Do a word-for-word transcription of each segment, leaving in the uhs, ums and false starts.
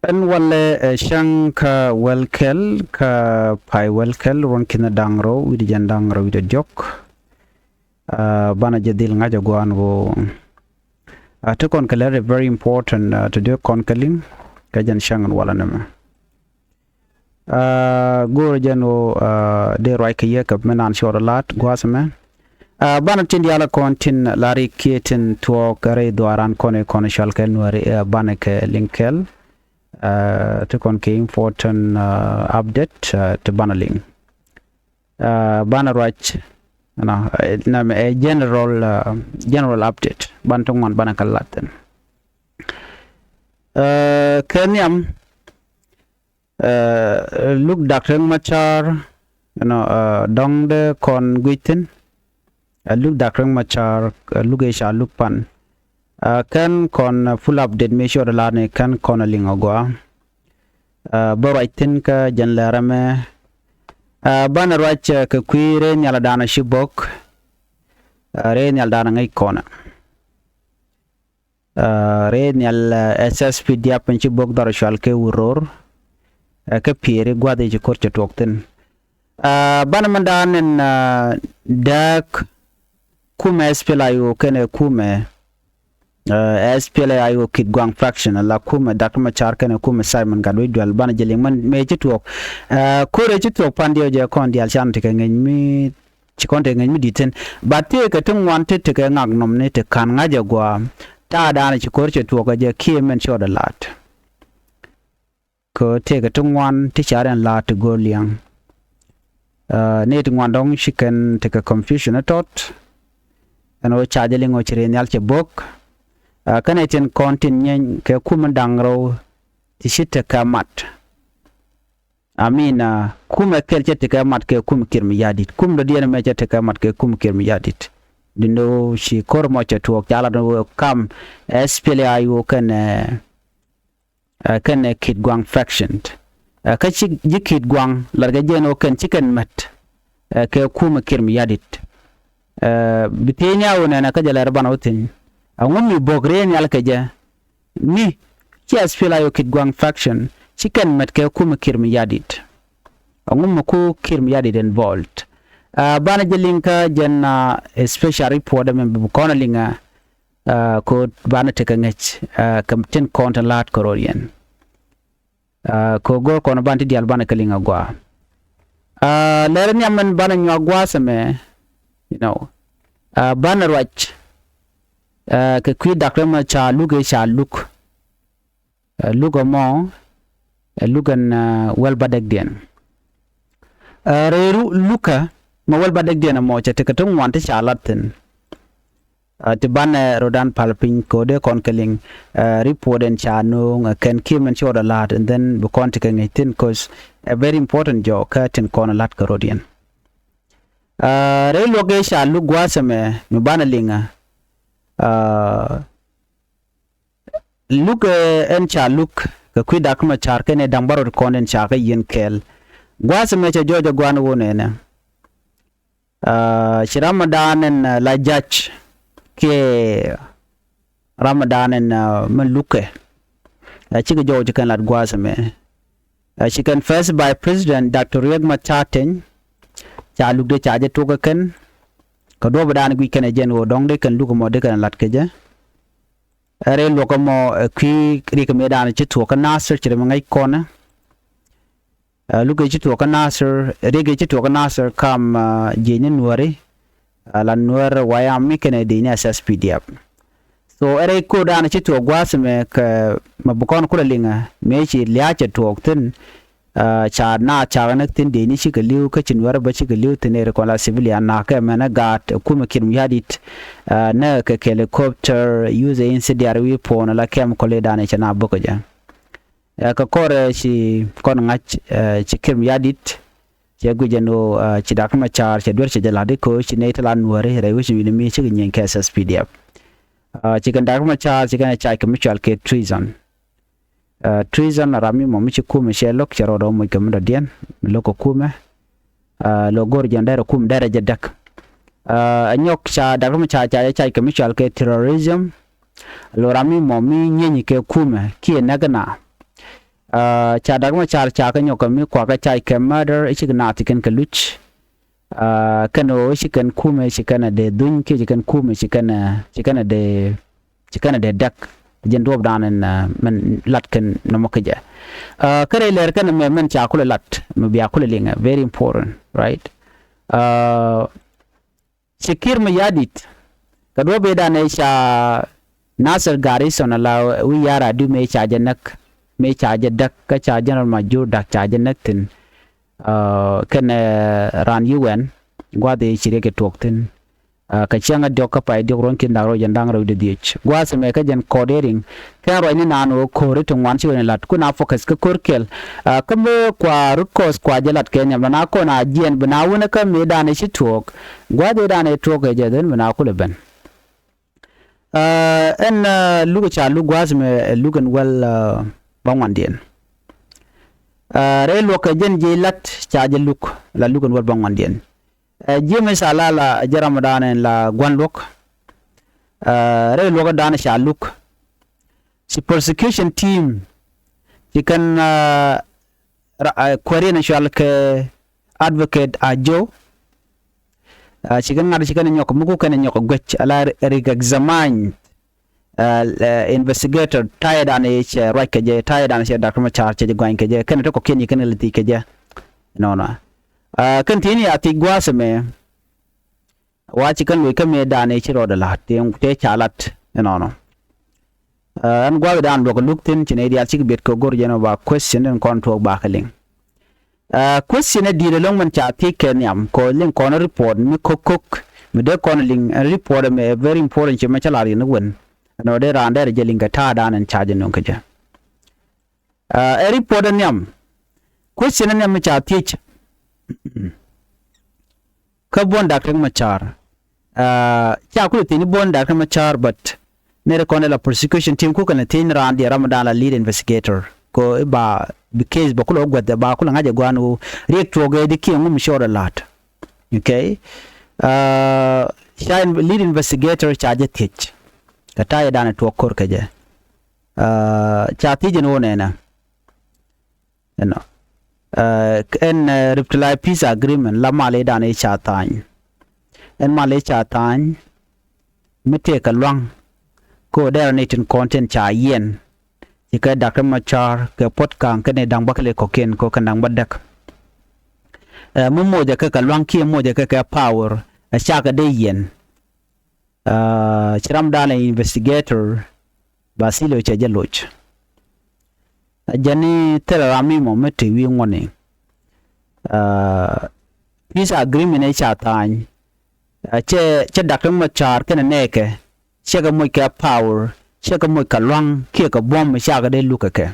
Ɛn walɛ ɛ cäŋ kä wäl kɛl kä pay wäl kɛl ruɔ̱n ki̱n da̱ŋ rɛw wi̱cdɛ jiɛn da̱ŋ rɛw wi̱cdɛ diɔ̱k. Aa, banɛ jɛ dhil ŋa̱c ɛ gua̱a̱n ɣöö, aa, ti kɔn kɛ lɛr ɛ very important, aa, ti dee kɔn kɛ liŋ kɛ jɛn cäŋ ɛn walɛ nɛmɛ. Aa, go̱o̱rä jɛn ɣöö, aa, dee ruac kɛ yɛ kɛ mi naan cɔɔd ɛ la̱t gua̱a̱th ɛmɛ. Aa, banɛ tin diaal ɛ kɔn tin la̱r i̱ kiɛ tin thuɔɔk rɛy dhuaaran kɔn i̱ kɔn cɔal kɛ Nuääri, aa, banɛ kɛ liŋ kɛl. Aa, ti kɔn kɛ important, aa, update, aa, ti banɛ liŋ. Aa, banɛ ruac, you know, aa, nɛmɛ ɛ general, aa, general update. Banɛ ti ŋuan banɛ kɛ la̱t thi̱n. Aa, kɛ nhiam, aa, luk Dak Riek Machar, you know, aa, dɔ̱ŋ dee kɔn guic thi̱n. Aa, luk Dak Riek Machar, aa, luk ëë ca luk pan. Aa, kɛn kɔn, aa, full update mëë cɔɔd ɛ la̱t ni kɛn kɔn ɛ liŋ ɛ gɔaa. Aa, bä ruac thi̱n kä jɛn lɛr ɛmɛ. Aa, banɛ ruac, aa, kɛ kui̱ rɛy nhial ɛ da̱a̱n ɛ ci bo̱k. Aa, rɛy nhial da̱a̱n ɛ ŋäc kɔnɛ. Aa, rɛy nhial, aa, S S P D F in ci bo̱k dhɔr cual kɛ wuror. Aa, kä piëëri gua̱th i̱ ci ko̱r cɛ tuɔɔk thi̱n. Aa, banɛ mɛn da̱a̱n in, aa, dääk kumɛ S P L A I O kɛnɛ kumɛ, aa, S P L A I O Kitgwang faction, ala kumɛ Dak Machar kɛnɛ kumɛ Simon Gatwec Dual, banɛ jɛ liŋ mɛn mëë ci tuɔɔk. Aa, ko̱rɛ ci tuɔɔk pan diɛw jɛ kɔn diaal can tekɛ ŋäc mi ci kɔn tekɛ ŋäc mi di̱t thi̱n. But tëëkɛ ti ŋuan ti tekɛ ŋak nɔm ni ti ka̱n ŋa̱c ɛ gua̱a̱. Ta̱a̱ da̱a̱n ci ko̱r cɛ tuɔɔk ɛ jɛ kiɛ mɛn cɔɔd ɛ la̱t. Kɛ tëëkɛ ti ŋuan ti ca rɛn la̱a̱t ti go̱o̱r lia̱a̱ŋ. Aa, nɛy ti ŋuan dɔ̱ŋ ci kɛn tekɛ confusion ɛ tɔt. Ɛn ɣöö ca jɛ liŋ ɣöö ci rɛy nhial cɛ bo̱k. Aa, kä nɛy tin kɔn tin nyieeny kɛ kumɛ da̱ŋ rɛw ti ci tekɛ mat. I mean, aa, kumɛ kɛl cɛ tekɛ mat kɛ kumɛ Kiir Mayardit. Kum dɔ̱diɛn ɛmɛ cɛ tekɛ mat kɛ kumɛ Kiir Mayardit. Duundɛ ɣöö ci ko̱r mɔ cɛ tuɔɔk ca lat ɣöö kam S P L A I O kɛnɛ, aa, kɛnɛ Kitgwang faction. Aa, kä ci ji̱ Kitgwang lat kɛ jɛn ɣöö kɛn ci kɛn mät, aa, kɛ kumɛ Kiir Mayardit. Aa, bi thiecni a ɣöö nɛnɛ kä jɛ lɛr banɛ wä thi̱n. Ɛŋu mi bo̱k rɛy nhial kɛ jɛ? Mi ci S P L A I O Kitgwang faction ci kɛn mät kɛ kumɛ Kiir Mayardit. Ɛŋu mi ku Kiir Mayardit involved? Aa, banɛ jɛ liŋ kä jɛn, aa, special report ɛmɛ bi kɔn ɛ liŋ, aa, aa, kɛ ɣöö banɛ tekɛ ŋäc, aa, kɛ tin kɔn tin la̱a̱t kɛ rɔ̱diɛn. Aa, kɛ ɣöö go̱o̱r kɔn banɛ ti diaal banɛ kɛ liŋ agɔaa. Aa, lɛr nhiam mɛn banɛ nyuak gua̱a̱th ɛmɛ, you know, aa, banɛ ruac, aa, kɛ kui̱ Dak Riek Machar luk ëë ca luk. Aa, luk ɛmɔ, aa, luk ɛn, aa, wäl bädäkdiɛn. Aa, rɛy ru-, lukä mɛ wäl bädäkdiɛn ɛmɔ cɛ tekɛ ti ŋuan ti ca lat thi̱n. Aa, ti banɛ rɔ̱dan pal piny kɛ ɣöö dee kɔn kɛ liŋ, aa, report ɛn ca nööŋ, aa, kɛn kiɛ mɛn cɔɔd ɛ la̱a̱t, and then bi kɔn tekɛ ŋäc thi̱n, 'cause ɛ very important jɔk kä tin kɔn ɛ la̱t kɛ rɔ̱diɛn. Aa, rɛy luɔk ëë ca luk gua̱a̱th ɛmɛ mi banɛ liŋ, aa, luk, aa, ɛn ca luk kɛ kui̱ Dak Machar kɛnɛ da̱ŋ bärɔw ti kɔn ɛn ca kɛ yiɛn kɛɛl. Gua̱a̱th ɛmɛ cɛ jɔɔc ɛ gua̱a̱n ɣöö nɛnɛ. Aa, ci ram mi da̱a̱n ɛn, aa, la ja̱c kiɛ ram mi da̱a̱n ɛn, aa, mi lukɛ. Aa, cikɛ jɔw ci kɛn lat gua̱a̱th ɛmɛ. Aa, ci kɛn First Vice President Doctor Riek Machar Teny, ca luk dee ca jɛ tuɔk ɛ kɛn. Kɛ duɔ̱ɔ̱p da̱a̱n guic kɛn ɛ jɛn ɣöö dɔ̱ŋ dee kɛn luk ɛmɔ dee kɛn lat kɛ jɛ. Ɛ rɛy luɔk ɛmɔ, ɛ kui̱ riɛk mëë da̱a̱n ci tuɔk kä Nasir ci rɛ mi ŋäc kɔnɛ. Aa, luk ëë ci tuɔk kä Nasir, riɛk ëë ci tuɔk kä Nasir kam, aa, jiëcni Nuääri, aa, la Nuäär White Army kɛnɛ dëcni S S P D F. So ɛ rɛy ko̱o̱r da̱a̱n ci tuɔk gua̱a̱th ɛmɛ kɛ mɛ bi kɔn kulɛ liŋ ɛ mëë ci lia̱a̱ cɛ tuɔɔk thi̱n, aa, ca naath ca kɛ näk thi̱n dëcni cikɛ li̱w kä ci Nuäärä bä cikɛ li̱w thi̱n ɛ ri kɔn la civilian nakä mɛn ɛ gaat ɛ kumɛ Kiir Mayardit, aa, näk kɛ helicopter, use incendiary weapon, la chemical ëë da̱a̱n cɛ naath bäkɛ jɛ. Ɛ, kɛ kɔrɛ ci kɔn ŋa̱c, ɛ, ci Kiir Mayardit cɛ guic ɛn ɣöö, ɛ, ci Dak Machar cɛ duer cɛ jɛ la̱t i̱ ko̱ ci nɛy ti la Nuääri rɛy wec wi̱ni mi cikɛ nyieny kɛ S S P D F. Ɛ, ci kɛn Dak Machar ci kɛn ɛ cac kɛ mi cɔal kɛ treason. Ɛ, treason la ram mi mɔ mi ci kumɛ cɛ lo̱k cɛ rɔɔdɛ moc kɛ mi dɔ̱diɛn mi lo̱k kɛ kumɛ. Aa, lɔ go̱r jɛn derɛ kum derɛ jɛ däk. Aa, ɛ nyɔk ca Dak Machar ca jɛ cac kɛ mi cɔal kɛ terrorism. Lɔ ram mi mɔ mi nyieeny kɛ kumɛ kiɛ näk na. Ca Dak Macar ca kɛ nyɔk kɛ mi kuakä ca kɛ murder, i̱ cikɛ naath ti kɛn kɛ luc. Kɛn ɣöö i̱ ci kɛn kumɛ ci kɛn a dee dhuny kiɛ ci kɛn kumɛ ci kɛn a ci kɛn a dee ci kɛn a dee dɛk. Jɛn duɔ̱ɔ̱pdan in mɛn lat kɛn nɔmɔ kä jɛ. Kä rɛy lɛr kɛn mɛ mɛn ca kulɛ lat mɛ bia kulɛ liŋɛ, very important, right? Ci Kiir Mayardit kɛ duɔ̱ɔ̱p ëëdan ëë ca Nasir Garrison ala wi̱i̱ ya̱r adu mëë ca jɛ näk, mëë ca jɛ däk kä ca General Major Dak ca jɛ näk thi̱n. Kɛnɛ raan U N gua̱a̱th ëë ci riɛk kɛ tuɔɔk thi̱n. Kɛ cäŋ a diɔ̱k kä pay diɔ̱k ruɔ̱n ki̱n da̱k rɛw jɛn da̱ŋ rɛw dee dhiec gua̱a̱th ɛmɛ kä jɛn kɔɔt ëë riŋ. Kɛn ruacni naan ɣöö ko̱ri ti ŋuan ci wen lat kun a focus kä ko̱r kɛl. Kä mëë kua rut kɔs kua jɛ lat kɛ nhiam lɔna kɔn a jiɛn bi na wun kä mëëdan ëë ci tuɔɔk. Gua̱a̱th ëëdan ëë tuɔɔk kɛ jɛ dhen bi na kulɛ ben. Ɛn luk ca luk gua̱a̱th mɛ luk ɛn wäl ba ŋuandiɛn. Rɛy luɔk kɛ jɛn jiɛc lat ca jɛ luk la luk ɛn wäl ba ŋuandiɛn. Ji̱ mi ca la la jɛ ramdan ɛn la gua̱n luɔk. Rɛy luɔk dan ca luk. Ci prosecution team ci kɛn kuäriɛn cual kɛ advocate a jo. Ci kɛn ŋa̱t ci kɛn nyɔk mi ku kɛn nyɔk guec ala rik examine investigator ta̱yɛ dan i̱ cɛ ruac kɛ jɛ, ta̱yɛ dan i̱ cɛ Dak Macar cɛ jɛ guany kɛ jɛ kɛn tɛ kɔkiɛn yi kɛn lɛ thiec kɛ jɛ. Nɔnɔ kɛn ti̱i̱n ya thiec gua̱a̱th ɛmɛ. Wa ci kɛn loc kä mëëdan ëë ci rɔɔdɛ la̱t tëë ca la̱t. Ɛnɔnɔ ɛn gua̱a̱th dan luɔk luk thi̱n ci nɛy diaal cik biɛt kɛ go̱r jɛn ɔ ba question ɛn kɔn tuɔɔk bakɛ liŋ. Question ɛ di̱i̱t ɛlɔ̱ŋ mɛn ca thiec kɛ nhiam kɔ liŋ kɔn report mi ko̱k ko̱k mi dee kɔn liŋ ɛn report ɛmɛ very important ci mɛ cä la̱r yɛn wen. Ɛn ɔ dee raan dɛr jɛ liŋ kɛ ta̱a̱dan ɛn ca jɛ nöŋ kɛ jɛ. Ɛ report ɛ nhiam. Question ɛ nhiam mi ca thiec. Kä buɔ̱n Dak Riek Macar ca kulɛ thiec ni buɔ̱n Dak Riek Macar but nɛrɛ kɔn ɛ la prosecution team kukɛ ni thiec ni raan diɛ ramdan la lead investigator ko i̱ ba bi case ba kulɛ wä guɛth ba kulɛ ŋa̱c ɛ guan wu riɛk tuɔɔk ɛ di kiɛ ŋum short a la̱t. Okay. Ca lead investigator ca jɛ thiec kɛ ta̱yɛ dan ɛ tuɔɔk kor kɛ jɛ. Ca thiec ɛn ɣöö nɛnɛ ɛnɔ ɛn revitalized peace agreement la mal i̱ dan i̱ ca tha̱a̱ny. Ɛn mal i̱ ca tha̱a̱ny mi tëëkɛ lua̱ŋ. Ko dɛrɛ ni tin kɔn tin ca yiɛn ci kɛ Dak Riek Macar kɛ Puɔ̱t Ka̱a̱ŋ kɛn i̱ da̱ŋ bäkɛl i̱ kɔ̱kiɛn ko kɛn da̱ŋ bädäk. Mi mocɛ kɛ kɛ lua̱ŋ kiɛ mocɛ kɛ kɛ power ɛ cakɛ dee yiɛn. Ci ram da̱a̱n lɛ investigator Basilio cɛ jɛ loc. A jɛn i̱ thilɛ ram mi mɔ mi te wi̱i̱ ŋuɔ̱tni. Peace agreement ëë ca tha̱a̱ny cɛ cɛ Dak Riek Macar kɛnɛ nɛɛkɛ cɛ kɛ moc kɛ power cɛ kɛ moc kɛ lua̱ŋ kiɛ kɛ buɔ̱m mi cakɛ dee luk kɛ kɛ.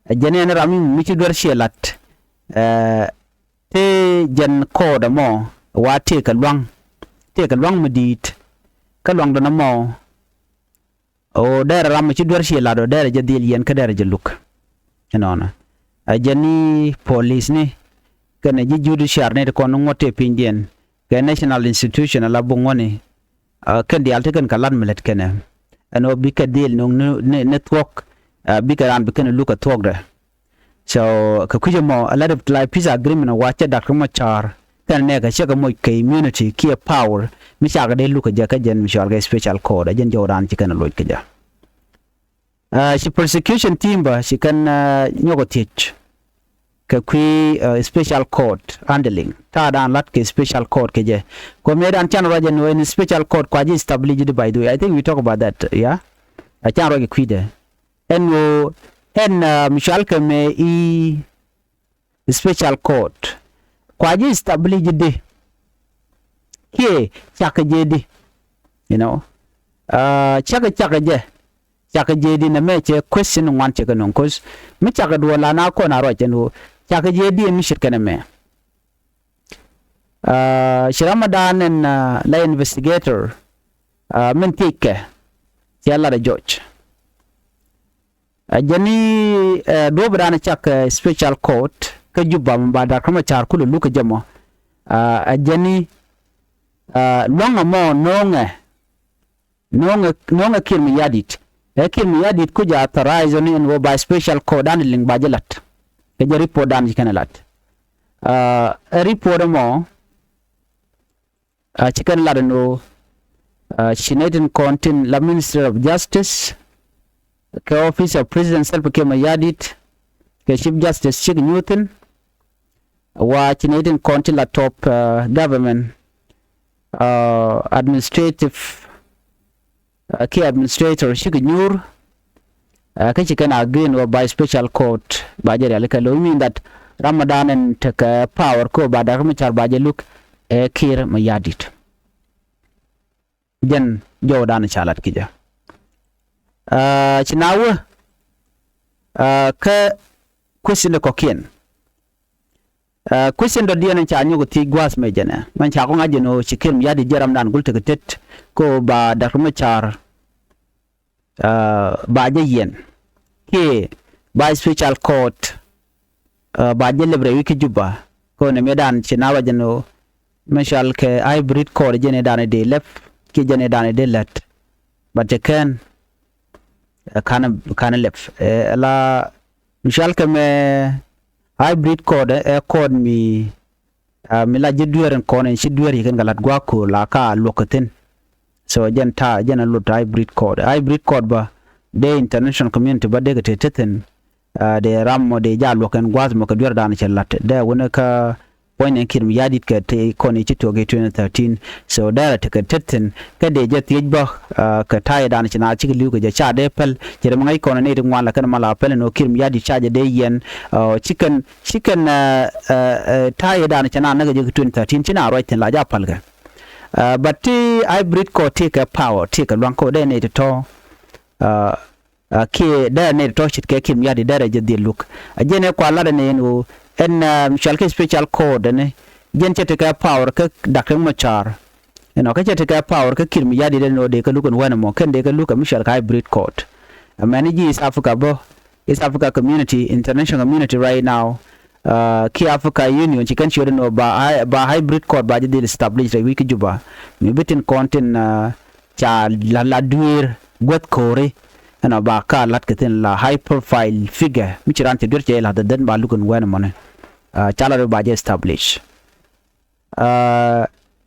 A jɛn i̱ ɛn ram mi mɔ mi ci duer ciɛ la̱t. Tëë jɛn kɔɔt ɛmɔ wa tëëkɛ lua̱ŋ tëëkɛ lua̱ŋ mi di̱i̱t. Kä lua̱ŋdɛ nɔmɔ ɣöö dɛrɛ ram mi ci duer ci la̱t ɣöö dɛrɛ jɛ dhil yɛn kä dɛrɛ jɛ luk. Ɛnɔnɔ a jɛn ni policeni kɛnɛ ji̱ judiciary ni ti kɔn ŋuɔ̱t tëë pinydiɛn kɛ national institution ala buk ŋuɔ̱tni. Kɛn diaal ti kɛn kɛ la̱t mi lät kɛnɛ ɛn ɣöö bikɛ dhil no̱ŋ ni thuɔ̱k. Bikɛ raan bi kɛn luk kɛ thuɔ̱kdɛ. So kɛ kui̱c ɛmɔ a la revitalized peace agreement wa cɛ Dak Riek Macar kɛnɛ nɛɛkɛ cɛ kɛ moc kɛ immunity kiɛ power mi cakɛ dee luk kɛ jɛ kä jɛn mi cɔal kɛ special court a jɛn jɔwdan ci kɛn a loc kɛ jɛ. Ci prosecution team bä ci kɛn nyɔk ɔ thiec kɛ kui̱ special court handling ta̱a̱dan la̱t kɛ special court kɛ jɛ. Kɔ mëëdan can ruac ɛn ɣöö ɛn special court kua ji̱ establish di, by the way, I think we talk about that, yeah. A can ruac kɛ kui̱dɛ ɛn ɣöö ɛn mi cɔal kɛ mɛ i̱ special court kua ji̱ establish di kiɛ cakɛ jɛ di, you know. Cakɛ cakɛ jɛ cakɛ jɛ di nɛ mɛ cɛ question ŋuan cɛ kɛ nöŋ, cause mi cakɛ duɔl la na kɔn a ruac ɛn ɣöö cakɛ jɛ di ɛn mi ce̱tkɛ nɛ mɛ. Ci ram mi da̱a̱n ɛn la investigator min thiec kɛ cɛ lat ɛ jɔc. A jɛn i̱ duɔ̱ɔ̱p dan cak special court kä Juba mi ba Dak Riek Macar kulɛ luk kɛ jɛ mɔ. A jɛn i̱ lua̱ŋ ɛmɔ no̱o̱ŋɛ no̱o̱ŋɛ no̱o̱ŋɛ Kiir Mayardit. Ɛ Kiir Mayardit kuc authorize ni ɛn ɣöö ba special court dan liŋ ba jɛ lat. Kɛ jɛ report dan ci kɛn lat. Ɛ report ɛmɔ ci kɛn lat ɛn ɣöö ci nɛy tin kɔn tin la Ministry of Justice kɛ office of President Salva Kiir Mayardit kɛ Chief Justice cik nyuur thin. Wa ci nɛy tin kɔn tin la top government administrative kiɛ administrator cik nyuur. Kä ci kɛn agree ni ɣöö ba special court ba jɛ riali kɛ lo̱, mean that ram mi dan ɛn tekɛ power kä ɣöö ba Doctor Machar ba jɛ luk ɛ Kiir Mayardit. Jɛn jɔw dan ca lat ki jɛ. Ci na wä kä question de kɔkiɛn. Question dɔ̱diɛn ca nyɔk thiec gua̱a̱th mɛ jɛnɛ mɛn ca kɔŋ a jɛn ɣöö ci Kiir Mayardit jɛ ram dan gul tekɛ tet kä ɣöö ba Doctor Machar ba jɛ yiɛn kiɛ ba special court ba jɛ lɛp rɛy wi̱c kä Juba. Kä ɣöö nɛ mëë dan ci na ba jɛn ɣöö mɛ cɔal kɛ hybrid court jɛn ëë dan dee lɛp kiɛ jɛn ëë dan dee lät. But cɛ kɛn ɛ ka̱n ka̱n lɛp ɛ la mi cɔal kɛ mɛ hybrid court ɛ court mi mi la ji̱ dueer in kɔn in ci dueer yi kɛn kɛ la̱t gua̱a̱k ko̱o̱r la ka luɔk kɛ thi̱n. So jɛn ta̱a̱ jɛn a lot hybrid court, hybrid court ba dee international community ba dee kɛ te te thi̱n. Dee ram mɔ dee ja luɔk kɛn gua̱a̱th mɔ kɛ dueer dan cɛ la̱t dee wunɛ kä puɔ̱ny nɛ Kiir Mayardit kɛ te kɔn i̱ ci tuɔk i̱ twenty thirteen. So dɛrɛ tekɛ tet thi̱n kä dee jɛ thiec bä kɛ ta̱yɛ dan ci na cikɛ li̱w kɛ jɛ ca dee päl ci rɛ mi ŋäc kɔn ni ti ŋuan la kɛn ma la päl ni ɣöö Kiir Mayardit ca jɛ dee yɛn. Ci kɛn ci kɛn ta̱yɛ dan ci na näk kɛ jɛ kɛ twenty thirteen ci na ruac thi̱n la ja päl kɛ. But ti hybrid court ti kɛ power ti kɛ luaŋ kä dee ni ti tɔ̱ kiɛ dɛrɛ nɛy tɔ̱ ce̱tkɛ Kiir Mayardit dɛrɛ jɛ dhil luk. A jɛn ɛ kua lat ɛn ɛn ɣöö ɛn mi cɔal kɛ special court ɛn jɛn cɛ tekɛ power kä Doctor Machar. Ɛnɔ kä cɛ tekɛ power kä Kiir Mayardit ɛn ɣöö dee kɛ luk ɛn wɛn ɛmɔ kɛn dee kɛ luk ɛ mi cɔal kɛ hybrid court. Ɛmɛn ji̱ East Africa bä, East Africa community, international community right now kiɛ Africa Union ci kɛn ciöt ɛn ɣöö ba hybrid court ba jɛ dhil establish rɛy wi̱c kä Juba. Mi bi tin kɔn tin ca la la dueer guäth ko̱ri. Ɛn a ba ka la̱t kɛ thi̱n la high profile figure mi ci ran cɛ duer cɛ la̱th dhän ba luk in wɛn mɔni. Ca la rɛ ba jɛ establish.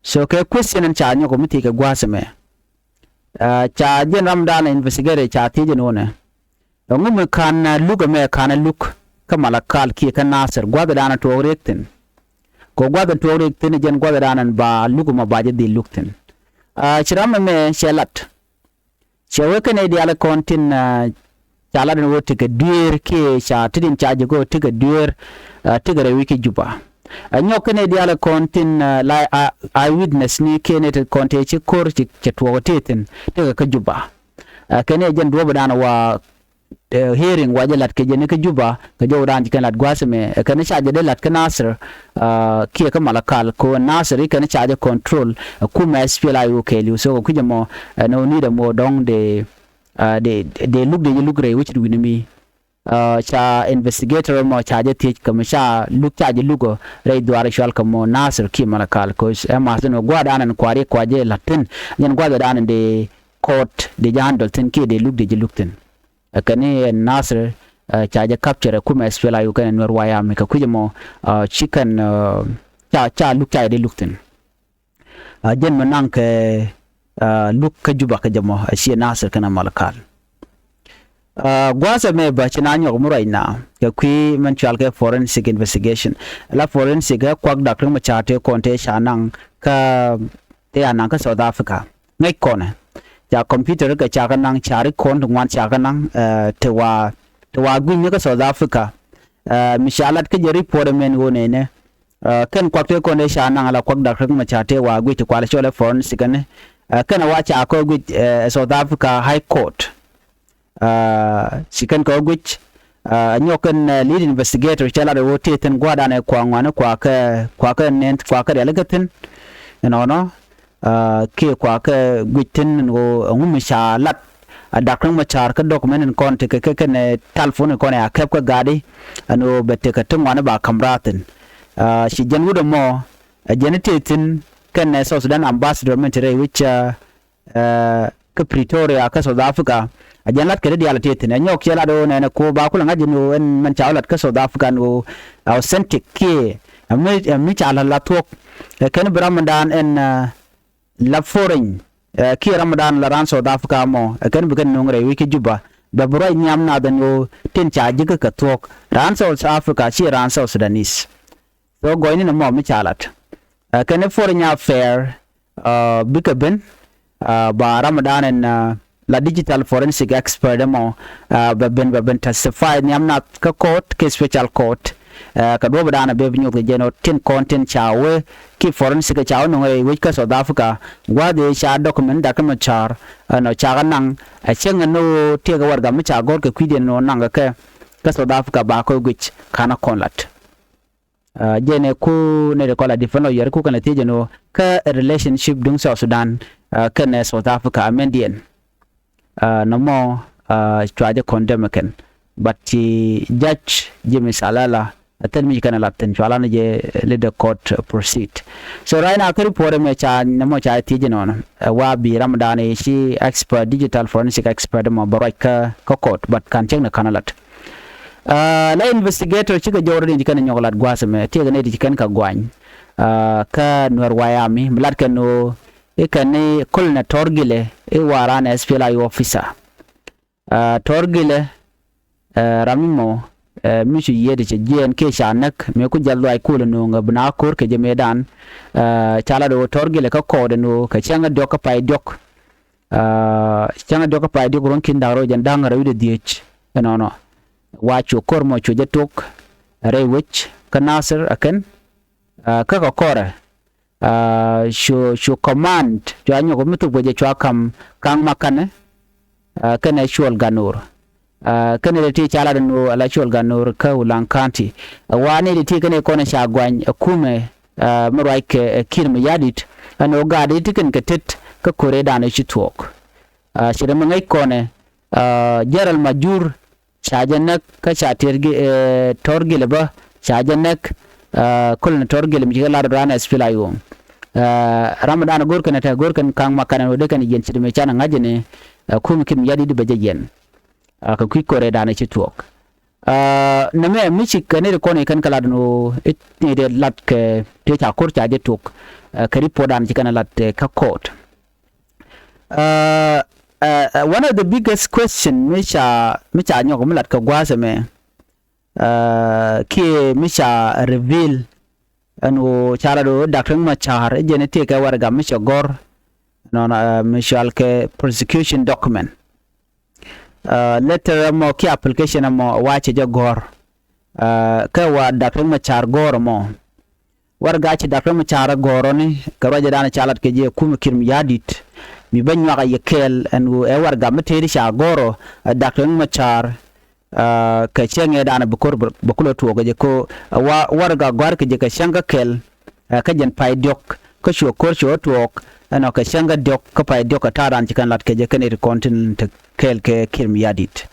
So kɛ question in ca nyɔk mi thiec kɛ gua̱a̱th mɛ. Ca jɛn ram dan investigate ca thiec in wunɛ. Ɛŋu mi ka̱n luk ɛmɛ ka̱n luk kä Malakal kiɛ kä Nasir gua̱a̱th dan tuɔɔk riek thi̱n. Kɛ gua̱a̱th tuɔɔk riek thi̱n jɛn gua̱a̱th dan ba luk ɛmɔ ba jɛ dhil luk thi̱n. Ci ram ɛmɛ cɛ lat. Cɛ wee kɛn ɛ diaal kɔn tin ca lat ɛn ɣöö tekɛ dueer kiɛ ca ti din ca jɛ kɛ ɣöö tekɛ dueer. Tekɛ rɛy wi̱c kä Juba. Ɛ nyɔk kɛn ɛ diaal kɔn tin la eye witness ni kiɛ ni ti kɔn tëë ci ko̱r cɛ tuɔɔk tëë thi̱n tekɛ kä Juba. Kɛn ɛ jɛn duɔ̱ɔ̱p dan wa hearing wa jɛ lat kɛ jɛ ni kä Juba kɛ jɔw dan ci kɛn lat gua̱a̱th ɛmɛ kɛn ca jɛ dee lat kä Nasir kiɛ kä Malakal kɛ ɣöö Nasir i̱ kɛn ca jɛ control ɛ kumɛ SPLA-IO kɛɛliw. So kɛ kui̱c ɛmɔ ɛn ɣöö ni dɛ mɔ dɔ̱ŋ dee dee dee luk dee jɛ luk rɛy wecit wi̱ni mi. Ca investigator mɔ ca jɛ thiec kɛ mi ca luk ca jɛ luk rɛy dhuaar cɔal kɛ mɔ Nasir kiɛ Malakal kɛ ɣöö ɛ ma̱th ɛn ɣöö gua̱a̱th dan ɛn kua̱ri kua jɛ lat thi̱n jɛn gua̱a̱th dan ɛn dee court dee jɛ handle thi̱n kiɛ dee luk dee jɛ luk thi̱n. Ɛ kɛn i̱ ɛn Nasir ca jɛ capture ɛ kumɛ SPLA-IO kɛn ɛ Nuɛr White Army kɛ kui̱c ɛmɔ ci kɛn ca ca luk ca jɛ dee luk thi̱n. Jɛn mi naŋ kɛ luk kä Juba kä jɛ mɔ a ciɛ Nasir kɛn a Malakal. Gua̱a̱th ɛmɛ bä ci na nyɔk mi ruacna kɛ kui̱ mɛn cual kɛ forensic investigation. La forensic ɛ kuak Doctor Machar tëë kɔn tëë ca naŋ kä tëë a naŋ kä South Africa. Ŋäc kɔnɛ ca computer kɛ ca kä naŋ ca ri kɔn ti ŋuan ca kä naŋ ti wa ti wa gui̱ny ni kä South Africa. Mi ca lat kä jɛ report ɛmɛn ɣöö nɛnɛ kɛn kuak tëë kɔn dee ca naŋ ala kuak Doctor Machar tëë wa guic ti kual cɔl ɛ forensic ɛnɛ. Kɛn a wa ca kɔ guic ɛ South Africa High Court. Ci kɛn kɔ guic a nyɔk kɛn lead investigator cɛ lat ɛ ɣöö tëë thi̱n gua̱a̱r dan ɛ kua ŋuani kua kɛ kua kɛ nɛn kua kɛ riali kä thi̱n. Ɛnɔnɔ kiɛ kua kɛ guic thi̱n ɛn ɣöö ɛŋu mi ca lat a Doctor Machar kä document in kɔn tekɛ kɛ kɛn telephone in kɔn ɛ a kɛp kä gaadi. Ɛn ɣöö bɛ tekɛ ti ŋuani ba ka̱m raathin. Ci jɛn wut ɛmɔ ɛ jɛn i̱ tëë thi̱n kɛn ɛ South Sudan ambassador min te rɛy wi̱c kä Pretoria kä South Africa. A jɛn lat kɛ di diaal a ti thi̱n ɛ nyɔk ciɛ lat ɣöö nɛnɛ kuɔ ba kulɛ ŋa̱c jɛ ni ɣöö ɛn mɛn ca wä lat kä South Africa ni ɣöö authentic kiɛ ɛ mi ca la̱t la thuɔ̱k. Ɛ kɛn bi ram mi daan ɛn la foreign kiɛ ram mi daan la raan South Africa mɔ ɛ kɛn bi kɛn nuŋ rɛy wi̱c kä Juba bɛ bi ruac nhiam nath ɛn ɣöö tin ca ji̱ kä kɛ thuɔ̱k raan South Africa ciɛ raan South Sudanese. So gɔɔyni ni mɔ mi ca lat ɛ kɛn foreign affair bikɛ ben ba ram mi daan ɛn la digital forensic expert ɛmɔ bɛ ben bɛ ben testify nhiam nath kä court kɛ special court. Kɛ duɔ̱p dan a bep nyuth kɛ jɛn ɔ tin kɔn tin ca wee ki forensic ca wä nuŋ rɛy wec kä South Africa gua̱a̱th ëë ca document dak kä mɛ ca̱r ɛn ɔ ca kɛ naŋ. Ɛ cäŋ ɛn ɔ tiɛk ɛ warɛga mi ca gɔ̱r kɛ kui̱diɛn ɛn ɔ naŋ kɛ kɛ kä South Africa ba kɛ guic ka̱n ɛ kɔn lat. Jɛn ɛ ku nɛy ti kɔn la defend lawyer ku kɛn ɛ thiec ɛn ɔ kä relationship duŋ South Sudan kɛnɛ South Africa amɛndiɛn. Nɔmɔ cua jɛ condemn kɛn, but ci judge Jimmy Salala a thil mi ci kɛn a lat thin cua lan jɛ let the court proceed. So right now kä report ɛmɛ ca nɔmɔ ca thiec ɛnɔnɔ ɛ wa bi ram dan ɛ ci expert digital forensic expert ɛmɔ bɛ ruac kä kä court, but kan cäŋ ni kan a lat. La investigator cikɛ jɔwrɛ ni ci kɛn nyɔk lat gua̱a̱th ɛmɛ tiɛk ni ti ci kɛn kɛ guany kä Nuɛr White Army mi lat kɛn ɣöö i̱ kɛn ni Colonel Tɔr Gilɛ i̱ waran SPLA-IO officer. Tɔr Gilɛ ram mi mɔ mi cu yiëëdi cɛ jiɛɛn kiɛ ca näk mëë ku jal dhuac kulɛ nuŋ ɛ bi na ko̱r kɛ jɛ mëëdan. Ca lat ɣöö Tɔr Gilɛ kä kɔɔdɛ ni ɣöö kɛ cäŋ ɛ diɔ̱k kä pay diɔ̱k. Cäŋ ɛ diɔ̱k kä pay diɔ̱k ruɔ̱ŋ ki̱n da̱ŋ rɛw jɛn da̱ŋ rɛw wi̱cdɛ dhieec ɛnɔnɔ. Wa cu ko̱r mɔ cu jɛ tok rɛy wec kä Nasir ɛ kɛn kä kɛ kɔrɛ. Cu cu command cua nyɔk mi thuk bä jɛ cua ka̱m Kaŋ Makanɛ kɛnɛ Cuɔl Ganur. Kɛnɛ ti ca lat ɛn ɣöö ala Cuɔl Ganur kä Ulaŋ County. Wa ni ti ti kɛnɛ kɔn ca guany ɛ kumɛ mi ruac kɛ ɛ Kiir Mayardit ɛn ɣöö gaat ti kɛn kɛ tet kä ko̱rɛ dan ɛ ci thuɔɔk. Ci rɛ mi ŋäc kɔnɛ General Majur ca jɛ näk kä ca tiɛt Tɔr Gilɛ bä ca jɛ näk. Kulɛ ni Tɔr Gilɛ mi ci kɛ lat raan SPLA-IO. Ram mi dan go̱r kɛn ɛ tɛ go̱r kɛn Kaŋ Makanɛ wä dee kɛn yɛn ci dee mi can ɛ ŋa̱c ni kum Kiir Mayardit bɛ jɛ yɛn. Kɛ kui̱ ko̱rɛ dan ci tuɔɔk. Nɛmɛ mi ci kɛn ri kɔn i̱ kɛn kɛ lat ni ɣöö i̱ ni dee lat kɛ tëë ca ko̱r ca jɛ tuɔɔk kɛ report dan ci kɛn lat kä court. One of the biggest question mi ca mi ca nyɔk mi lat kɛ gua̱a̱th ɛmɛ kiɛ mi ca reveal ɛn ɣöö ca lat ɣöö Dak Riek Machar i̱ jɛn i̱ tëëkɛ warɛga mi cɛ gɔ̱r nɔnɔ mi cɔal kɛ prosecution document. Letter ɛmɔ kiɛ application ɛmɔ wa cɛ jɛ gɔ̱r kä wa Dak Riek Machar gɔ̱r ɛmɔ. Warɛga ci Dak Riek Machar gɔ̱rɔni kɛ ruacɛ dan ca lat kɛ jɛ kumɛ Kiir Mayardit mi bä nyuak a yɛ kɛɛl ɛn ɣöö ɛ warɛga mi tëëdi ca gɔ̱rɔ ɛ Dak Riek Machar. Kɛ cɛ ŋɛ dan bɛ ko̱r bɛ kulɛ tuɔɔk kɛ jɛ ko wa warɛga gɔ̱a̱r kɛ jɛ kɛ cäŋ kä kɛl kä jɛn pay diɔ̱k kä cuɛ ko̱r cuɛ tuɔɔk ɛnɔ kɛ cäŋ kä diɔ̱k kä pay diɔ̱k kɛ ta̱a̱ dan ci kɛn lat kɛ jɛ kɛn iti kɔn tin te kɛɛl kɛ Kiir Mayardit.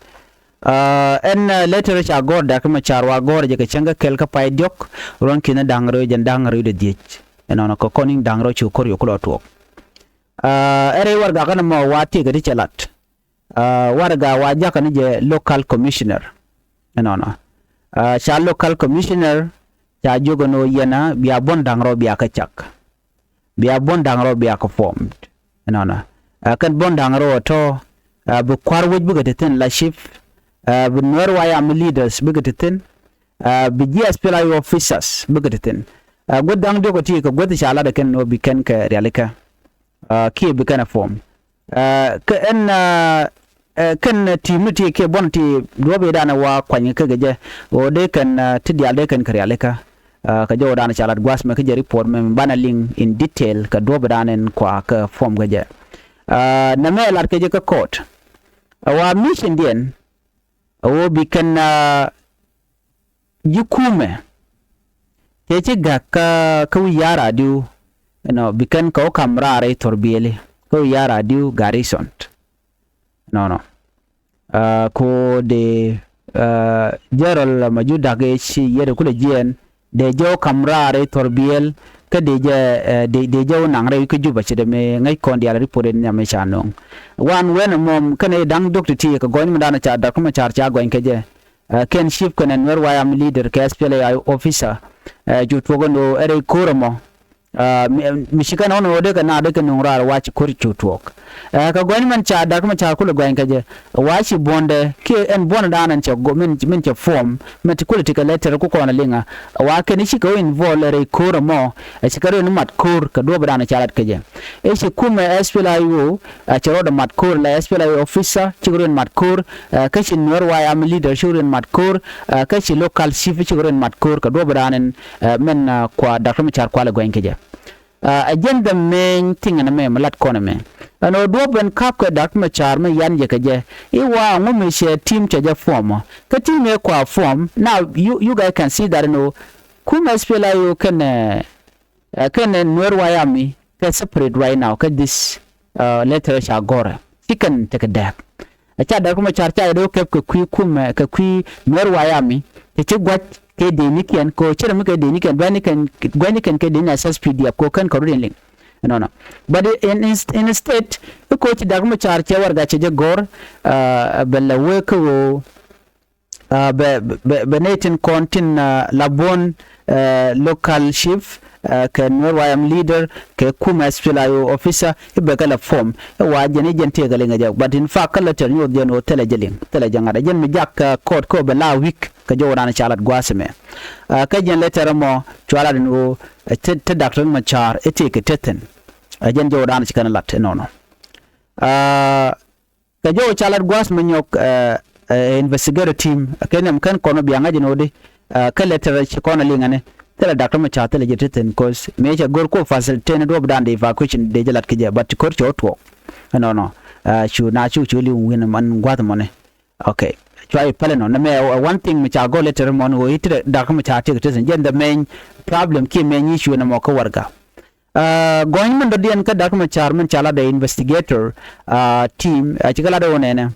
Ɛn letter ca gɔ̱r Dak Machar wa gɔ̱r jɛ kɛ cäŋ kä kɛl kä pay diɔ̱k ruɔ̱n ki̱n da̱ŋ rɛw jɛn da̱ŋ rɛw dee dhiec. Ɛnɔnɔ kɛ kɔn in da̱ŋ rɛw ci ko̱r yɛ kulɛ tuɔɔk. Ɛ rɛy warɛga kɛn mɔ wa tiek kɛ ti cɛ lat. Warɛga wa jakä ni jɛ local commissioner. Ɛnɔnɔ ca local commissioner ca jiök ɛn ɣöö yɛn a bia buɔ̱n da̱ŋ rɛw bia kä cak. Bia buɔ̱n da̱ŋ rɛw bia kä formed. Ɛnɔnɔ kɛn buɔ̱n da̱ŋ rɛw ɛ tɔ̱ bi kua̱r wec bikɛ ti thi̱n la chief. Bi Nuɛr White Army leaders bikɛ ti thi̱n. Bi ji̱ SPLA-IO officers bikɛ ti thi̱n. Guäth da̱ŋ diɔ̱k ɛ ti kɛ guäth ca lat ɛ kɛn ni ɣöö bi kɛn kɛ rialikä kiɛ bi kɛn ɛ form. Kä ɛn kɛn team ni ti kiɛ buɔn ti duɔ̱ɔ̱p i̱ danɛ wa kuany kä kɛ jɛ ɣöö dee kɛn ti diaal dee kɛn kɛ rialikä. Kɛ jɛ ɣöö danɛ ca lat gua̱a̱th mɛ kä jɛ report mɛ banɛ liŋ in detail kɛ duɔ̱ɔ̱p i̱ danɛ in kua kɛ form kɛ jɛ. Nɛmɛ lat kɛ jɛ kä court ɛ wa mission diɛn ɛ ɣöö bi kɛn ji̱ kumɛ tëë ci gak kä kä wi̱i̱ ya̱r adiw. Ɛnɔ bi kɛn kɛ wä ka̱m raar i̱ thor biëli kä wi̱i̱ ya̱r adiw garrison. Nɔnɔ ko de General Majur Dak i̱ ci yɛt kulɛ jiɛɛn de jɛ wä ka̱m raar i̱ thor biël Kä dee jɛ, eh, dee, dee jɛ wä naŋ rɛy kä Juba ce̱t mëë ŋäc kɔn diaal report in nhiam mëë ca nööŋ. Wan wen ɛmɔ kɛn ɛ da̱ŋ dök ti̱ti̱ kɛ gɔny mi danɔ ca Doctor Machar ca gɔny kɛ jɛ. Eh, kɛn chief kɛnɛ Nuer White Army leader kɛ S P L A I O officer. Eh, cu tuɔk ɛn ɣöö ɛ rɛy ko̱r ɛmɔ. Ah, mi, mi ci kɛn ɣän ɣöö dee kɛ na dee kɛ nuŋ raar wac ko̱r cu tuɔɔk. Eh, kɛ gɔny mɛn ca Doctor Machar kulɛ gɔny kɛ jɛ. Wac ci buɔ̱ndɛ kiɛ ɛn buɔ̱ndɛ dan ɛn cɛ go, min, min cɛ form, min ti kulɛ ti kɛ letter ku kɔn a liŋa. Wa kɛn i̱ cikɛ wä involve rɛy ko̱r ɛmɔ, ɛ cikɛ rɔ in mat ko̱r kɛ duɔ̱ɔ̱p dan ca lat kɛ jɛ. I̱ ci kumɛ S P L A I O, ɛ cɛ rɔɔdɛ mat ko̱r la S P L A I O officer, cikɛ rɔ in mat ko̱r, eh, kä ci Nuer White Army leader cikɛ rɔ in mat ko̱r, eh, kä ci local chief cikɛ rɔ in mat ko̱r kɛ duɔ̱ɔ̱p dan ɛn, eh, min, eh, kua Doctor Machar kualɛ gɔny kɛ jɛ. Ah, ɛ jɛn the main thing ɛn ɛmɛ mi lat kɔn ɛmɛ. Ɛn ɣöö duɔ̱ɔ̱p ɛn ka̱p kɛ Doctor Machar mi yan jɛ kɛ jɛ. I̱ wa ŋu mi cɛ team cɛ jɛ form ɔ. Kä team ëë kua form. Now, you, you guys can see that ɛn ɣöö kumɛ S P L A I O kɛn, eh, eh, kɛn, eh, Nuer White Army kɛ separate right now kɛ this, uh, letter ca gɔrɛ. Ci kɛn tekɛ dɛɛk. Ɛ ca Doctor Machar ca jɛ dee wä kɛp kɛ kui̱ kumɛ, kɛ kui̱ Nuer White Army. Cɛ ci gua̱c kɛ dee nikiɛn, kɛ ɣöö cɛ rɛ mi kɛ dee nikiɛn, gua̱c nikiɛn, gua̱c nikiɛn kɛ dee ni S S P D F, kɛ ɣöö kɛn kɛ rut in liŋ. Ɛnɔnɔ. But in, in, instead, i̱ kɛ ɣöö ci Doctor Machar cɛ warɛga cɛ jɛ gɔ̱r, uh, bɛ lɛ wee kä ɣöö, uh, bɛ, bɛ, bɛ nɛy tin kɔn tin, uh, la buɔ̱n, uh, local chief, uh, kɛ Nuer White Army leader, kɛ kumɛ S P L A I O officer, i̱ bɛ kɛ la form. I̱ wa jɛn i̱ jɛn tëëkɛ liŋ ɛ jɛ. But in fact, kä letter nyuɔth jɛn ɣöö thilɛ jɛ liŋ, thilɛ jɛ ŋa̱t. Ɛ jɛn mi jak, uh, court kä ɣöö bɛ la week kɛ jɔw dan ca lat gua̱a̱th ɛmɛ. Uh, kä jɛn letter ɛmɔ cua lat ɛn ɣöö, uh, te, te Doctor Machar i̱ tëëkɛ te thi̱n. Uh, jɛn jɔw dan ci kɛn lat ɛnɔnɔ. Uh, Kɛ jɔw ca lat gua̱a̱th mi nyɔk, eh, eh, investigator team kɛ nɛm kɛn kɔn biaŋ ŋa̱c in ɣöödi, eh, kä letter ci kɔn a liŋ ɛnɛ. Thilɛ Doctor Machar thilɛ jɛ ti thi̱n, cause mëë cɛ go̱r kuɔ facilitate ni duɔ̱p dan de evacuation dee jɛ lat kɛ jɛ, but ti ko̱r cɛ wä tuɔɔk. Ɛnɔnɔ, eh, cu na cu cu liŋ wi̱n man gua̱a̱th mɔni. Okay. Cua i̱ pälɛ nɔ nɛ mɛ, eh, one thing mi ca go̱r letter mɔni ɣöö i̱ ti Doctor Machar ti kɛ ti thi̱n. Jɛn the main problem kiɛ main issue nɛ mɔ kä warɛga. Uh, gɔny min dɔ̱diɛn kä Doctor Machar min ca lat ɛ investigator, uh, team, uh, cikɛ lat ɛ wä nɛnɛ.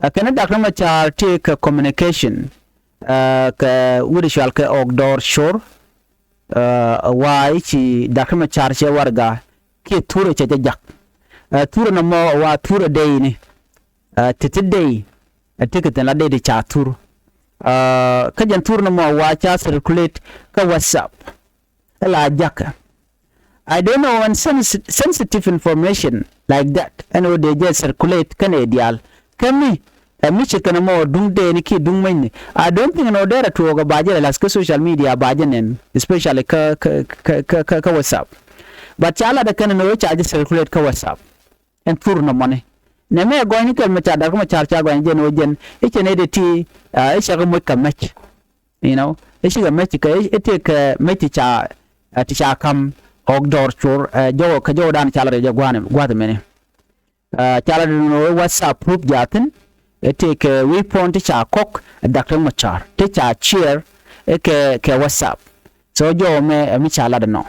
Uh, kɛn Doctor Machar tëë kɛ communication, uh, kɛ wi̱cdɛ cual kɛ Ɔk Dɔɔr Cor, uh, wa i̱ ci Doctor Machar cɛ warɛga kiɛ thurɛ cɛ jɛ jak. Uh, thurɛ nɔmɔ wa thurɛ dɛy ni. Uh, ti̱ti̱ dɛy, uh, tëë kɛ thi̱n la dɛy ti ca thur. Uh, kä jɛn thur nɔmɔ wa ca circulate kä WhatsApp. Ɛ la jakä. I don't know, and sens-, sensitive information like that. Ɛn ɣöö dee jɛ circulate kɛnɛ diaal. Kä mi, ɛ mi ci kɛn ɛmɔ duŋ dee ni ki duŋ meny ni. I don't think ɛn ɣöö derɛ tuɔɔk ɛ ba jɛ lɛ lath kä social media ba jɛ nɛn, especially kä, kä, kä WhatsApp. But ca lat ɛ kɛn ɛn ɣöö ca jɛ circulate kä WhatsApp. Ɛn thur nɔmɔni. Nɛ mɛ gɔny ni kɛl mɛ ca Doctor Machar ca gɔny jɛn ɣöö jɛn i̱ cɛ nɛy dee ti, ah, i̱ cɛ kɛ moc kɛ mɛc. You know, i̱ cikɛ mec kɛ, i̱ tëëkɛ mec ti ca, eh, ti ca ka̱m Ɔk Dɔɔr Cor, eh, jɔwä, kɛ jɔwä dan ca lat rɛy jɛ gua̱a̱th mɛni. Eh, ca lat rɛy nɔ WhatsApp group jathin, i̱ tëëkɛ weapon ti ca kɔk, eh, Doctor Machar ti ca share, eh, kɛ, kɛ WhatsApp. So jɔwä mɛ, eh, mi ca lat nɔ.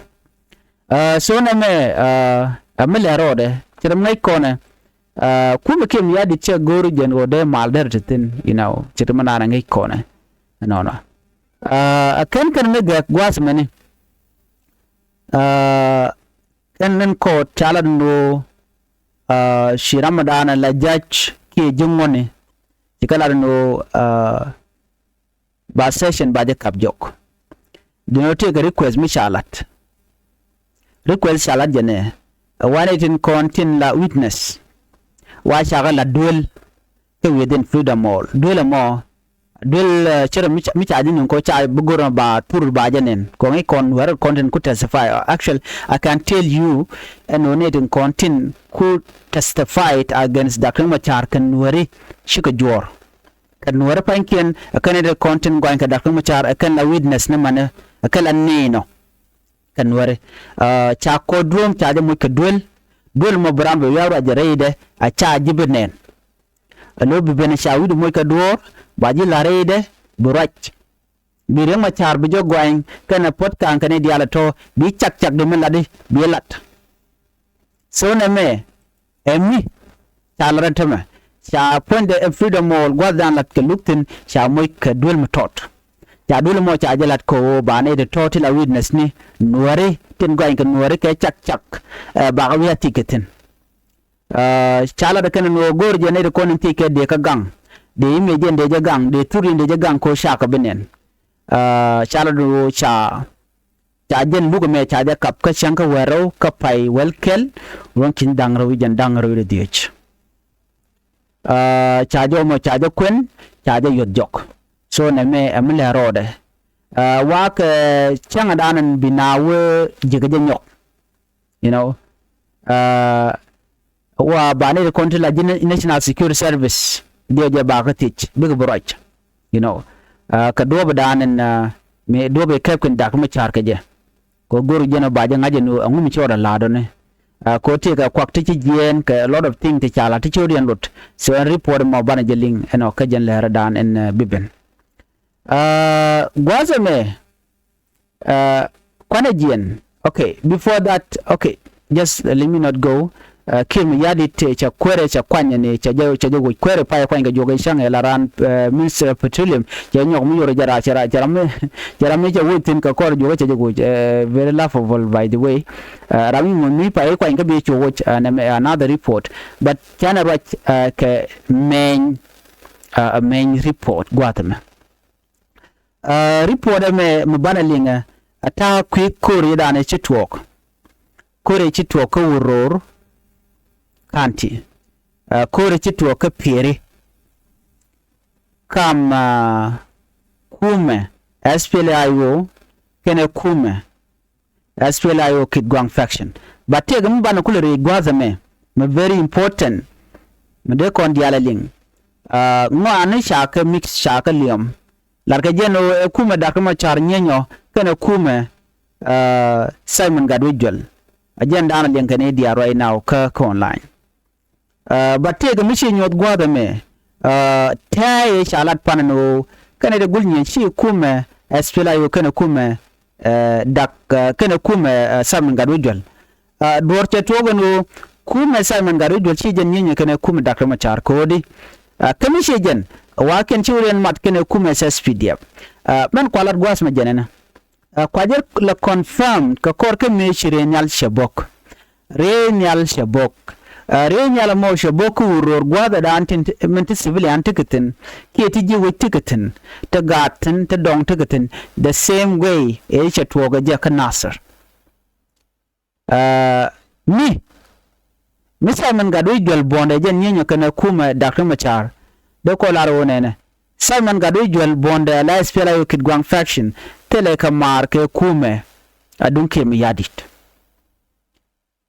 Eh, so nɛ mɛ, eh, eh, mi lɛ rɔɔdɛ, ci rɛ mɛ ŋäc kɔnɛ, eh, kumɛ kiɛ mi ya dit cɛ go̱o̱r jɛn ɣöö dee mal derɛ ti thi̱n, you know, ci rɛ mɛ naan ɛ ŋäc kɔnɛ. Nɔnɔ. Ah, a kɛn kɛn ni gɛk gua̱a̱th mɛni. Ah, kɛn ni kɔɔt ca lat ni ɣöö, ah, ci ram mi daanɛ la jac kiɛ ji̱ ŋuɔ̱ni. Ci kɛ lat ni ɣöö, ah, ba session ba jɛ kap jɔk. Duŋ ɣöö tëëkɛ request mi ca lat. Request ca lat jɛ nɛ. Ɛ wanɛ tin kɔn tin la witness. Wa cakɛ lat duel. Kɛ within Freedom Hall. Duel ɛmɔ. Duel, eh, cɛ rɔ mi ca, mi ca ji̱ ni̱n kɔ ca bi go̱r ba thur ba jɛ nɛn. Kɔŋ i̱ kɔn wɛr kɔn tin ku testify. Actually, I can tell you, ɛn ɣöö nɛ tin kɔn tin ku testified against Doctor Machar kɛn wɛri cikɛ juɔ̱ɔ̱r. Kɛn wɛri pa̱nykiɛn, ɛ kɛn nɛ tin kɔn tin gɔany kɛ Doctor Machar, ɛ kɛn la witness ni manɛ, ɛ kɛn la ni̱n ɔ. Kɛn wɛri. Ah, ca kɔ duɔ̱ɔ̱m ca jɛ moc kɛ duel. Duel mɔ bi ram bi wiaa ruac jɛ rɛydɛ, a ca ji̱ bi nɛn. Alo bi ben ca wi̱cdu moc kɛ duɔ̱ɔ̱r, ba ji̱ la̱r rɛydɛ, bi ruac. Bi Riek Machar bi jɛ gɔany, kɛnɛ puɔ̱t ka̱a̱ŋ kɛnɛ diaal ɛ tɔ̱, bi cak cak di mi latdi, bi lat. So nɛ mɛ, ɛ mi, ca lat rɛ tämɛ, ca puɔ̱nydɛ ɛ Freedom Hall, gua̱thdan lat kɛ luk thi̱n, ca moc kɛ duel mi tɔt. Ca duël mɔ ca jɛ lat kɛ ɣöö ba nɛy ti tɔ̱ ti la witness ni nuääri tin gɔany kɛ nuääri kɛ cak cak, ɛ, bakɛ wi̱i̱ a thi̱k kɛ thi̱n. Ɛ, ca lat kɛn ni ɣöö go̱o̱r jɛ nɛy ti kɔn in thiec kɛ dee kä gaŋ, dee imec jɛn dee jɛ gaŋ, dee thur in dee jɛ gaŋ kɛ ɣöö cakɛ bi nɛn. Ɛ, ca lat ɣöö ca, ca jɛn luk ɛmɛ ca jɛ kap kä cäŋ kä wäl rɛw kä pay wäl kɛl, ruɔ̱n ki̱ny da̱ŋ rɛw i̱ jɛn da̱ŋ rɛw i̱ dhieec. Ɛ, ca jɛ ɔmɔ ca jɛ kuɛn, ca jɛ yuɔth jɔk. So nɛmɛ ɛ mi lɛ rɔɔdɛ. Ɛ, wakɛ cäŋɛ da̱a̱n ɛn bi na wee ji̱ kɛ jɛ nyɔk. You know, ɛ, wa ba ni kɔn ti la ji̱ National Security Service diɛ jɛ ba kä thiec bikɛ bi ruac. You know, ɛ, kɛ duɔ̱ɔ̱p da̱a̱n ɛn, ɛ, mi duɔ̱ɔ̱p ɛ kɛp kɛn dak mi ca̱r kɛ jɛ. Kɛ go̱r jɛn ɔ ba jɛ ŋa̱c ɛn ɣöö ɛŋu mi cɔɔdɛ la̱a̱dɔni. Ɛ, kɛ ɣöö tëëkɛ kuak ti ci jiɛɛn kɛ a lot of thing ti ca la̱t ti ci ɣöö riɛn lot. So ɛn report ɛmɔ banɛ jɛ liŋ ɛn ɔ kä jɛn lɛɛrɛ da̱a̱n ɛn, ɛ, bi ben. Ɛ, gua̱a̱th ɛmɛ, ɛ, kuanɛ jiɛn. Okay, before that, okay, just let me not go. Ɛ, Kiir Mayardit, ɛ, cɛ kuɛrɛ cɛ kuanyɛ ni cɛ jɛ, cɛ jɛ woc kuɛrɛ pay kuany kɛ juɔk i̱ cäŋ ɛ la raan, ɛ, Minister of Petroleum cɛ nyɔk mi yorɛ jɛ ra cɛ ra cɛ ra mi cɛ ra mi cɛ woc thi̱n kɛ kɔr juɔk cɛ jɛ woc, ɛ, very laughable by the way. Ɛ, ram mi ŋuɔ̱n mi pay kuany kä bi cu woc, ɛ, nɛ mɛ another report. But canɛ ruac, ɛ, kɛ mɛny, ɛ, mɛny report gua̱a̱th ɛmɛ. Ɛ, report ɛmɛ mi banɛ liŋɛ ɛ ta̱a̱ kui̱ ko̱r i̱ da̱a̱n ɛ ci tuɔɔk. Ko̱r ɛ ci tuɔɔk kä Wuror County. Ɛ, ko̱r ɛ ci tuɔɔk kä Pieri. Kam, ɛ, kumɛ S P L A I O kɛnɛ kumɛ S P L A I O Kitgwang faction. But tëëkɛ mi banɛ kulɛ rɛy gua̱a̱th ɛmɛ mi very important. Mi dee kɔn diaal ɛ liŋ. Ɛ, ŋɔaani ca kɛ mix ca kɛ liɔm. Latkɛ jɛn ɣöö ɛ kumɛ Dak Macar nyienyɔ kɛnɛ kumɛ, ɛ, Simon Gatwec Juɛl. Ɛ jɛn da̱a̱n ɛ liɛŋ kɛn i̱ diaal right now kä, kä online. Ɛ, but tëëkɛ mi ci nyuɔth gua̱a̱th ɛmɛ, ɛ, tɛ̱̈ɛ̱̈ i̱ ca lat pan ɛn ɣöö kɛnɛ dee gul nyieny ci kumɛ S P L A I O kɛnɛ kumɛ, ɛ, Dak, ɛ, kɛnɛ kumɛ, ɛ, Simon Gatwec Juɛl. Ɛ, duɔ̱ɔ̱r cɛ tuɔɔk ɛn ɣöö kumɛ Simon Gatwec Juɛl ci jɛn nyienyɛ kɛnɛ kumɛ Dak Macar ko̱o̱di. Ɛ, kä mi ci jɛn wakiɛn ci wä riɛn mat kɛnɛ kumɛ S S P D F. Ɛ, mɛn kua lat gua̱a̱th mɛ jɛn ɛnɛ. Ɛ, kua jɛ lɛ confirm kɛ kɔr kä mëë ci rëë nhial cɛ bok. Rëë nhial cɛ bok. Ɛ, rëë nhial ɛmɔ cɛ bok kä Wuror gua̱a̱th ɛ da̱a̱n tin, min ti civilian ti kɛ thi̱n kiɛ ti ji̱ wec ti kɛ thi̱n, ti gaat thi̱n, ti dɔŋ ti kɛ thi̱n, the same way ëë cɛ tuɔɔk ɛ jɛ kä Nasir. Ɛ, mi, mi Simon Gatwec Juɛl buɔ̱ndɛ jɛn nyienyɛ kɛnɛ kumɛ Dak Macar. Dee kɔ lar ɣöö nɛnɛ Simon Gatwec Juɛl buɔ̱ndɛ la S P L A I O Kitgwang faction thilɛ kɛ maar kɛ kumɛ Aduŋ Kiir Mayardit.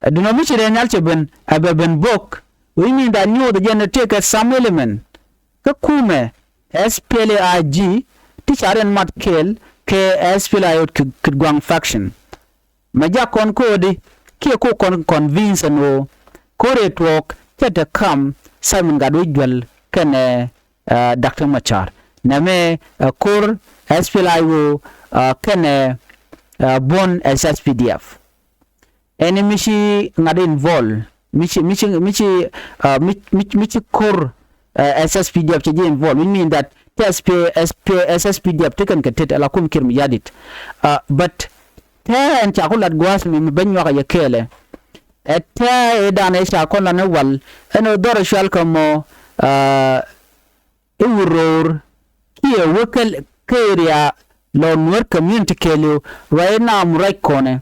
Ɛ, duundɛ mi ci rɛɛ nhial cɛ ben, ɛ bɛ ben bok. Wi̱i̱ mi da̱a̱n nyuuth jɛn ɛ tëëkɛ some element kä kumɛ S P L A I G ti ca rɛn mat kɛɛl kɛ S P L A I O Kit-, Kitgwang faction. Mɛ jak kɔn ko̱o̱di kiɛ ko̱ kɔn convince ɛn ɣöö ko̱r ëë tuɔɔk cɛ te kam Simon Gatwec Juɛl kɛnɛ, ɛ, Dak Macar. Nɛmɛ, ɛ, ko̱r S P L A I O, ɛ, kɛnɛ, ɛ, buɔ̱n S S P D F. Ɛn mi ci ŋa̱t involve, mi ci, mi ci, mi ci, ɛ, mi, mi, mi ci ko̱r, ɛ, S S P D F cɛ ji̱ involve, which mean that tɛ S P, S P, S S P D F ti kɛn kɛ tet ala kum Kiir Mayardit. Ɛ, but tɛ ɛn ca ku lat gua̱a̱th mi, mi ben nyuak a yɛ kɛɛlɛ. Ɛ tɛ ëë dan ëë ca kɔn lan ɛ wal ɛn ɛ dhɔr ɛ cual kɛ mɔ, ɛ, i̱ Wuror kiɛ wä kä, kä area Lɔw Nuäär community kɛɛliw ruac in nam ruac kɔnɛ.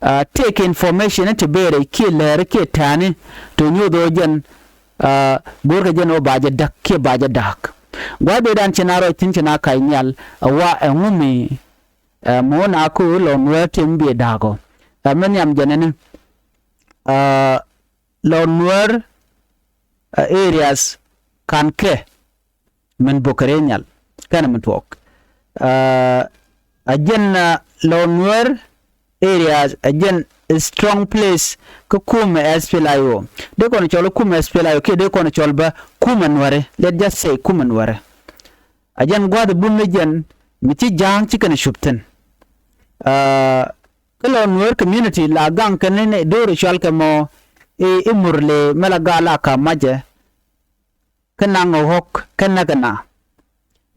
Ɛ, tëëkɛ information in ti bëë rɛy kiɛ lääri kiɛ tääni ti nyuuth ɣöö jɛn, ɛ, go̱o̱rkɛ jɛn ɣöö ba jɛ däk kiɛ ba jɛ da̱a̱k. Gua̱a̱th dee dan ci na ruac thi̱n ci na kac nhial ɛ wa ɛŋu mi, ɛ, mi wä na kä Lɔw Nuäär ti mi biɛ da̱a̱k ɔ. Ɛ, mi nhiam jɛn ɛni, ɛ, Lɔw Nuäär, ɛ, areas ka̱n kɛ min bok kɛ rɛy nhial kɛnɛ min tuɔɔk. Ɛ, ɛ jɛn, ɛ, Lɔw Nuäär areas ɛ jɛn strong place kä kumɛ S P L A I O. Dee kɔn cɔl kumɛ S P L A I O kiɛ dee kɔn cɔl bä kumɛ Nuäärɛ. Let just say kumɛ Nuäärɛ. Ɛ jɛn gua̱a̱th bum ni jɛn mi ci ja̱a̱ŋ ci kɛn cup thi̱n. Ɛ, kä Lɔw Nuäär community la gaŋ kɛn ni döör cɔal kɛ mɔ i̱, i̱ Murle mɛ la gaa la ka macɛ. Kä naŋ ɣɔ̱k kä näk ɛ na.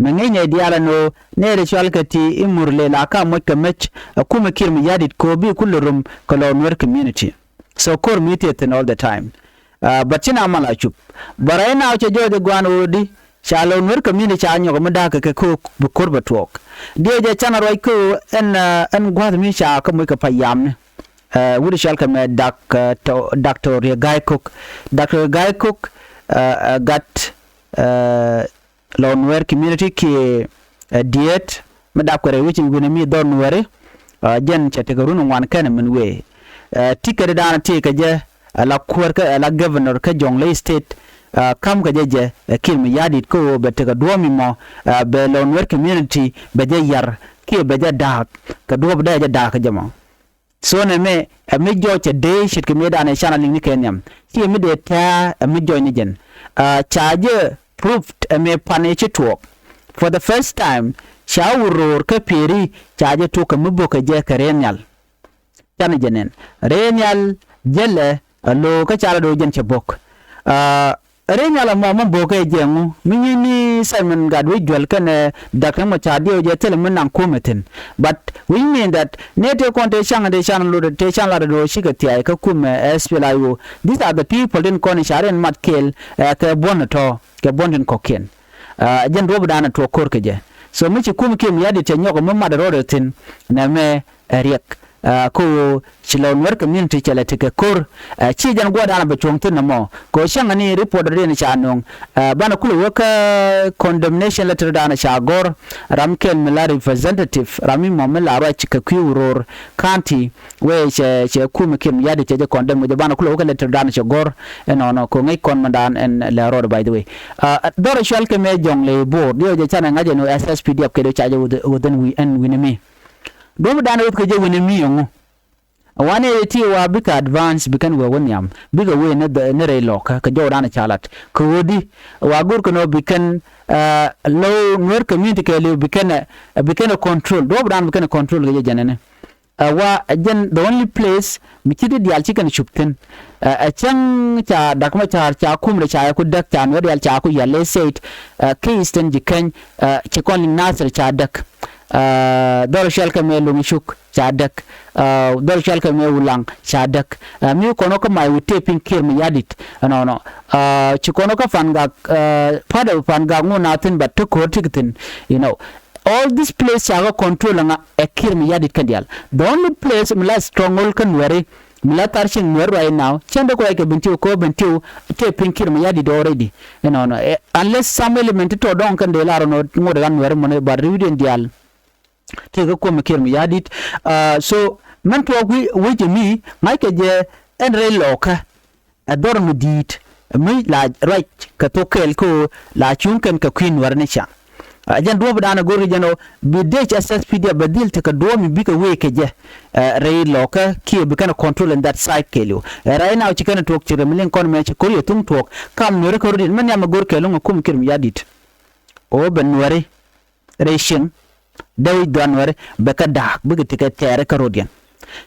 Mɛ ŋi̱i̱c nɛy diaal ɛn ɣöö nɛy ti cɔal kɛ ti i̱ Murle la ka moc kɛ mec ɛ kumɛ Kiir Mayardit kɛ ɣöö bi kulɛ rom kɛ Lou Nuer community. So ko̱r mi tëë thi̱n all the time. But ci na mal a cup. But right now cɛ jɔɔc ɛ gua̱a̱n ɣöö di ca Lou Nuer community ca nyɔk mi da̱a̱k kɛ kɛ ko̱r bi ko̱r bɛ tuɔɔk. Diɛ jɛ canɛ ruac kä ɣöö ɛn ɛn gua̱a̱th mi ca kä moc kɛ payamni. Wut cɔal kɛ mɛ Doctor Riek Gai Kok. Doctor Gai Kok gat Lou Nuer community kiɛ diet mi dap kɛ rɛy wi̱c in wi̱nɛ mi dhɔr Nuɛri. Jɛn cɛ tekɛ run ŋuan kɛnɛ min wee. Ti kɛ di daanɛ ti kɛ jɛ ala kuäär kä ala governor kä Jonglei State. Kam kɛ jɛ jɛ ɛ Kiir Mayardit kä ɣöö bɛ tekɛ duɔ̱ɔ̱p mi mɔ bɛ Lou Nuer community bɛ jɛ yar kiɛ bɛ jɛ da̱a̱k kɛ duɔ̱ɔ̱p dee jɛ da̱a̱k kä jɛ mɔ. So nɛ mɛ ɛ mi jɔɔc cɛ dee ce̱tkɛ mëëdan ɛ canɛ liŋ ni kɛ nhiam. Ci ɛ mi dee tɛ̈ɛ̈ ɛ mi jɔɔc ni jɛn. Ca jɛ proved ɛ mëë pan ɛ ci tuɔɔk. For the first time ca wur ro̱o̱r kä pieri ca jɛ tuɔɔk kɛ mi bo̱kɛ jɛ kɛ rɛɛ nhial. Canɛ jɛ nɛn rɛɛ nhial jälɛ ɛ lo̱o̱ kä ca la do̱o̱ jɛn cɛ bo̱k. Ri nhial ɛmɔ mi bo̱o̱kɛ jɛ ŋu mi nyi ni Simon Gatwec Dual kɛnɛ Doctor Machar diɛw jɛ thilɛ mi naŋ kumɛ thi̱n. But which mean that nɛy tëë kɔn tëë ca̱ŋ tëë ca̱ŋ lot tëë ca̱ŋ lat do̱o̱ cikɛ thia̱a̱c kä kumɛ S P L I O. These are the people tin kɔn ca rin mat kɛɛl kɛ buɔ̱n tɔ̱ kɛ buɔ̱n tin kɔ̱kiɛn. Jɛn duɔ̱ɔ̱p danɛ tuɔɔk ko̱r kɛ jɛ. So mi ci kumɛ Kiir Mayardit cɛ nyɔk mi mat rɔɔdɛ thi̱n nɛmɛ ɛ Riek. Kä ɣöö ci Lou Nuer community cɛ lɛ tekɛ ko̱r. Ci jɛn gua̱a̱r danɛ bɛ cuɔ̱ŋ thi̱n nɔmɔ kɛ ɣöö cäŋɛ ni report rɔ̱diɛn ca nöŋ. Banɛ kulɛ wä kä condemnation letter danɛ ca gɔ̱r ram kɛl mi la representative ram mi mɔ mi la ruac kɛ kui̱ Uror County wee cɛ cɛ kumɛ Kiir Mayardit cɛ jɛ condemn kɛ jɛ banɛ kulɛ wä kä letter danɛ cɛ gɔ̱r. Ɛnɔnɔ kɛ ɣöö ŋäc kɔn mi dan ɛn lɛ rɔɔd by the way. Dhɔr cɔal kɛ mɛ Jonglei Bor diɛw jɛ canɛ ŋa̱c ɛn ɣöö S S P D F kɛ diɛw ca jɛ within wi̱n ɛn wi̱n mi. Duɔ̱p danɛ weth kɛ jɛ wi̱n mi ɛŋu. Wanɛ ti wa bikɛ advance bikɛn wee wä nhiam bikɛ wee ni dhɛ ni rɛy lɔkä kɛ jɔw dan ca lat kɛ ɣöö di wa go̱r kɛ nɔ bikɛn Lou Nuer community kɛ liw bikɛn bikɛn control duɔ̱p dan bikɛn control kɛ jɛ jɛnɛni. Wa jɛn the only place mi ci di diaal ci kɛn cup thi̱n. Ɛ cäŋ ca Dak Macar ca kum rɛ ca yɛ ku däk ca Nuer diaal ca ku yɛl lɛ said kɛ Eastern Jikɛny. Ci kɔn liŋ Nasir ca däk. Dhɔr cɔal kɛ mɛ Luŋ Cuk ca däk. Dhɔr cɔal kɛ mɛ Wulaŋ ca däk. Mi kɔn ɔ kä may wi̱i̱ tëë piny Kiir Mayardit ɛnɔnɔ. Ci kɔn ɔ kä Pangak part of Pangak ŋun a thi̱n but ti ko̱r ti kɛ thi̱n. You know all this place ca kä control ŋa ɛ Kiir Mayardit kɛn diaal. The only place mi la stronghold kä Nuɛri mi la thar cieŋ Nuɛri right now cɛn dee kɔ ɛ kɛ Bentiu kɛ Bentiu tëë piny Kiir Mayardit already. Ɛnɔnɔ unless some element ti tɔ dɔŋ kɛn dee lar ɔnɔ ŋot ɛ ɣän Nuɛri mɔnɛ but riwdiɛn diaal. Tëëkɛ kuɔmɛ Kiir Mayardit. So mɛn tuɔɔk wi̱c wi̱c mi ŋa̱ckɛ jɛ ɛn rɛy lɔɔkä. Ɛ dhɔr mi di̱i̱t mi la ruac kɛ thok kɛɛl kä ɣöö la cuŋ kɛn kɛ kui̱ Nuäär ni ca̱ŋ. Jɛn duɔ̱ɔ̱p dan ɛ go̱rkɛ jɛn ɣöö bi dec S S P D F bɛ dhil tekɛ duɔ̱ɔ̱p mi bikɛ wee kɛ jɛ. Rɛy lɔɔkä kiɛ bi kɛn ɛ control in that side kɛɛliw ɛ right now ci kɛn ɛ tuɔɔk ci rɛ mi liŋ kɔn mɛ ci ko̱r yɛ thuŋ tuɔɔk. Kam Nuääri kä rɔ̱diɛn mɛ nhiam ɛ go̱r kɛɛl ŋä kum Kiir Mayardit. Ɣöö bɛ Nuääri rɛy cieŋ dee wi̱c dhɔan Nuääri bɛ kɛ da̱a̱k bikɛ tekɛ tɛɛri kä rɔ̱diɛn.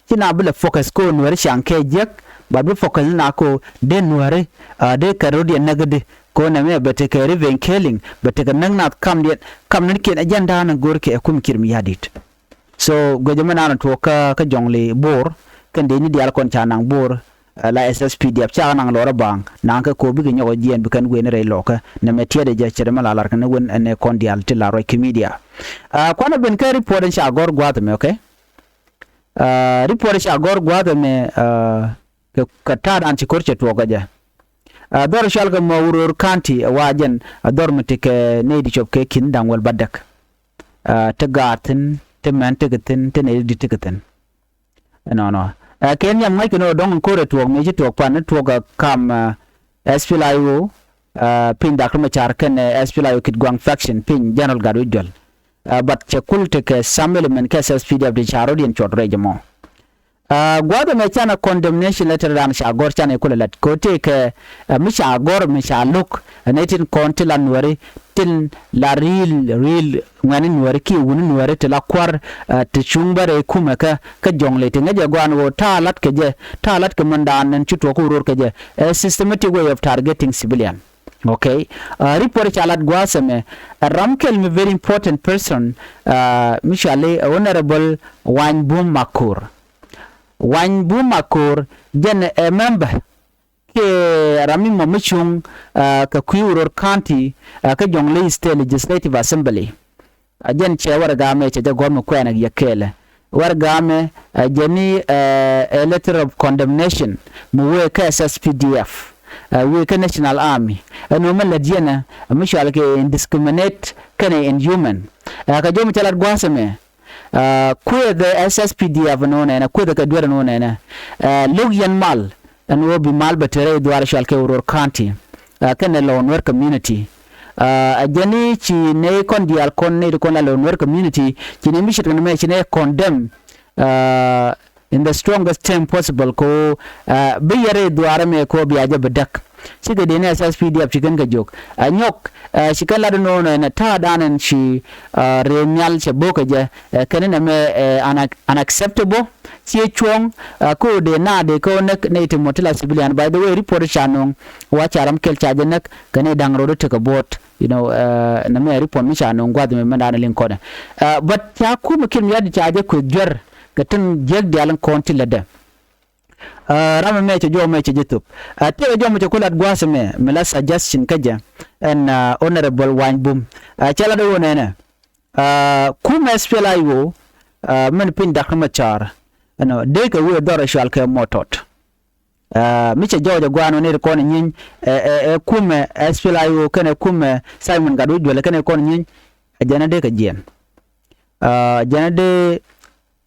Ci na bi lɛ focus ko Nuääri ca̱ŋ kɛ jiäk but bi focus ni na ko dee Nuääri dee kɛ rɔ̱diɛn näk di ko nɛmɛ bɛ tekɛ revenge killing bɛ tekɛ näk nath kamdiɛn. Kam ni kiɛn agenda ni go̱r kɛ ɛ kum Kiir Mayardit. So guecä mi nanɛ tuɔɔk kä kä Jɔŋli Bor kɛn dee ni diaal kɔn ca naŋ Bor. La S S P D F ca naŋ lɔrä baŋ naŋ kɛ ko̱o̱p bikɛ nyɔk jiɛɛn bi kɛn wen rɛy lɔkä nɛmɛ tiɛɛdɛ jɛ cɛ dɛ mɛ la lar kɛn wen ɛn ɛ kɔn diaal ti la ruac kɛ media. Kuanɛ ben kɛ report in ca gɔr gua̱a̱th ɛmɛ, okay. Report in ca gɔr gua̱a̱th ɛmɛ kɛ ta̱a̱dan ci ko̱r cɛ tuɔɔk kɛ jɛ. Dhɔr cɔal kɛ mɔ Uror County ɛ wa jɛn a dhɔr mi ti kɛ ney di cop kɛ kin da̱ŋ wäl ba däk. Ti gaathin ti mɛn ti kɛ thin ti ney di ti kɛ thin. Ɛnɔnɔ ɛ kɛ nhiam ŋa̱ckɛ ni ɣä dɔ̱ŋ in ko̱r ɛ tuɔɔk mëë ci tuɔɔk pan ni tuɔɔk ɛ kam S P L I O piny Dak Riɛk Macar kɛnɛ S P L I O Kitgwang faction piny General Gatwec Dual. But cɛ kul tekɛ some element kɛ S S P D F ti ca rɔ̱diɛn cuɔt rɛc ɛmɔ. Gua̱a̱th ɛmɛ canɛ condemnation letter dan ca gɔ̱r canɛ kulɛ lat kɛ ɣöö tëëkɛ mi ca gɔ̱r mi ca lo̱k ɛ nɛy tin kɔn ti la Nuääri tin la ri̱i̱l ri̱i̱l ŋuɛ̈tni Nuääri kiɛ wutni Nuääri ti la kua̱r ti cuŋ bä rɛy kumɛ kä kä Jɔŋli ti ŋäcɛ gɔaa ɛn ɣöö ta̱a̱ la̱t kɛ jɛ ta̱a̱ la̱t kɛ mɛndan ɛn ci tuɔɔk kä Uror kɛ jɛ. Ɛ systematic way of targeting civilian. Okay. Uh, report ca lat gua̱a̱th ɛmɛ, ɛ ram kɛl mi very important person, uh, mi cɔali Honorable Wany Bum Makur. Wany Bum Makur jɛn ɛ member kiɛ ram mi mɔ mi cuŋ, uh, kɛ kui̱ Uror County, uh, kä Jonglei State Legislative Assembly. A jɛn cɛ warɛga mɛ cɛ jɛ gɔ̱r mi kuɛɛnɛ yɛ kɛɛlɛ. Warɛga mɛ, a jɛn ni, ɛ, a letter of condemnation mi wee kä S S P D F, a wee kä National Army. Ɛn ɣöö mɛ lät yɛn ɛ mi cɔal kɛ indiscriminate kɛnɛ inhuman. Ɛ kɛ jɔm cɛ lat gua̱a̱th ɛmɛ, a kueeth ɛ S S P D F ɛn ɣöö nɛnɛ, kueeth ɛ kɛ duer ɛn ɣöö nɛnɛ, ɛ lo̱k yɛn mal ɛn ɣöö bi mal bɛ te rɛy dhuaar cɔal kɛ Uror County, ɛ kɛnɛ Lou Nuer community. Ɛ jɛn ni ci nɛy kɔn diaal kɔn nɛy ti kɔn la Lou Nuer community, ci nɛy mi ce̱tkɛ nɛmɛ ci nɛy condemn, ɛ, in the strongest term possible kɛ ɣöö, ɛ, bi yɛn rɛy dhuaar ɛmɛ kɛ ɣöö bia jɛ bi däk. Cikɛ dee ni S S P D F ci kɛn kɛ jiök. Ɛ nyɔk, ɛ, ci kɛn lat ɛn ɣöö nɛnɛ ta̱a̱dan ɛn ci, ɛ, rɛy nhial cɛ bo̱o̱kɛ jɛ, ɛ kɛn nɛmɛ, ɛ, una-, unacceptable. Ciɛ cuɔ̱ŋ, ɛ, kä ɣöö dee naath dee kä ɣöö näk nɛy ti mɔ ti la civilian. By the way, report ca nöŋ wa ca ram kɛl ca jɛ näk kɛ nɛy da̱ŋ rɛw tekɛ buɔ̱ɔ̱t. You know, ɛ, nɛmɛ report mi ca nöŋ gua̱th mi mɛn da̱a̱n liŋ kɔnɛ. Ɛ, but ca kumɛ Kiir Mayardit ca jɛ kueth juer kɛ tin jiäk diaal in kɔn ti lätdɛ. Ɛ, ram ɛmɛ cɛ jɔw mɛ cɛ jɛ thop. Ɛ, tëëkɛ jɔw mɛ cɛ ku lat gua̱a̱th ɛmɛ mi la suggestion kä jɛ ɛn, ɛ, Honorable Wany Bum. Ɛ, cɛ lat ɛ ɣöö nɛnɛ, ɛ, kumɛ S P L A I O, ɛ, mɛn piny Doctor Machar, you know, dee kɛ wee dhɔr ɛ cɔal kɛ Mɔtɔt. Ɛ, mi cɛ jɔw jɛ gua̱a̱n wä ni ri kɔn nyieny, ɛ, ɛ, ɛ, kumɛ S P L A I O kɛnɛ kumɛ Simon Gatwec Duel kɛnɛ kɔn nyieny, ɛ jɛn ɛ dee kɛ jiɛn. Ɛ, jɛn ɛ dee,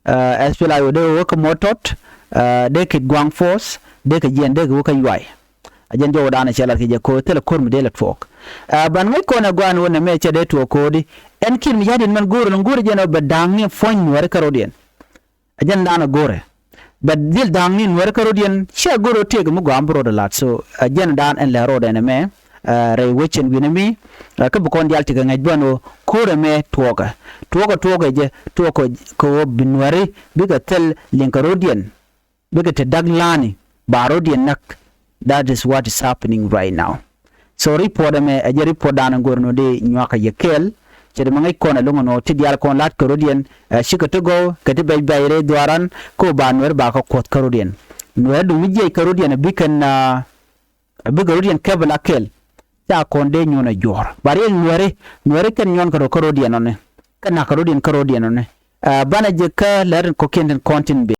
ɛ, S P L A I O dee wä kä Mɔtɔt, ɛ, dee kɛ Gua̱a̱ŋ force, dee kɛ jiɛn, dee kɛ wä kä Yuay. Ɛ jɛn jɔwdan ɛ cɛ lat kɛ jɛ ko̱ thilɛ ko̱r mi dee lɛ tuɔɔk. Ɛ, ban ŋäc kɔn ɛ gua̱a̱n wä nɛmɛ cɛ dee tuɔɔk ko̱di. Ɛn Kiir Mayardit mɛn go̱o̱r ɛn go̱o̱r jɛn ɛ bɛ da̱a̱ŋni ɛ puɔ̱ny Nuääri kä ro̱diɛn. Ɛ jɛn dan ɛ go̱o̱rɛ. But dhil da̱a̱ŋni Nuääri kä ro̱diɛn, cɛ go̱o̱r ɔ tëëk mi gɔaa mi bi rɔɔdɛ la̱t. So, ɛ jɛn dan ɛn lɛ rɔɔdɛ nɛmɛ, ɛ, rɛy wecin wi̱nɛ mi, ɛ, kä bi kɔn diaal tekɛ ŋäc bän ɣöö ko̱rɛ mɛ tuɔɔkɛ. Tuɔɔkɛ, tuɔɔkɛ jɛ, tuɔɔkɛ kɛ ɣöö bi Nuääri bikɛ thil liŋ kɛ ro̱diɛn. Bikɛ te da̱k la̱a̱ni ba ro̱diɛn näk. That is what is happening right now. So report ɛmɛ ɛ jɛ report dan go̱r nɔ dee nyuakä yɛ kɛɛl. Cɛ dee mɛ ŋäc kɔn ɛ lo̱ŋ nɔ ti diaal kɔn la̱t kɛ ro̱diɛn, ɛ, cikɛ ti gɔw kɛ ti bɛc bɛc rɛy dhuaaran kä ba Nuääri ba kɛ kuɔth kä ro̱diɛn. Nuääri duŋ mi jiɛc kä ro̱diɛn ɛ bikɛn, ɛ, bikɛ ro̱diɛn kɛp ɛ la kɛɛl. Ca kɔn dee nyuɔn ɛ juɔ̱ɔ̱r ba riɛk Nuääri, Nuääri kɛn nyuɔn kɛ rɔ kä ro̱diɛn nɔni. Kɛ na̱k kɛ ro̱diɛn kä ro̱diɛn nɔni. Ɛ, banɛ jɛ kä lɛr in kɔ̱kiɛn tin kɔn tin ben.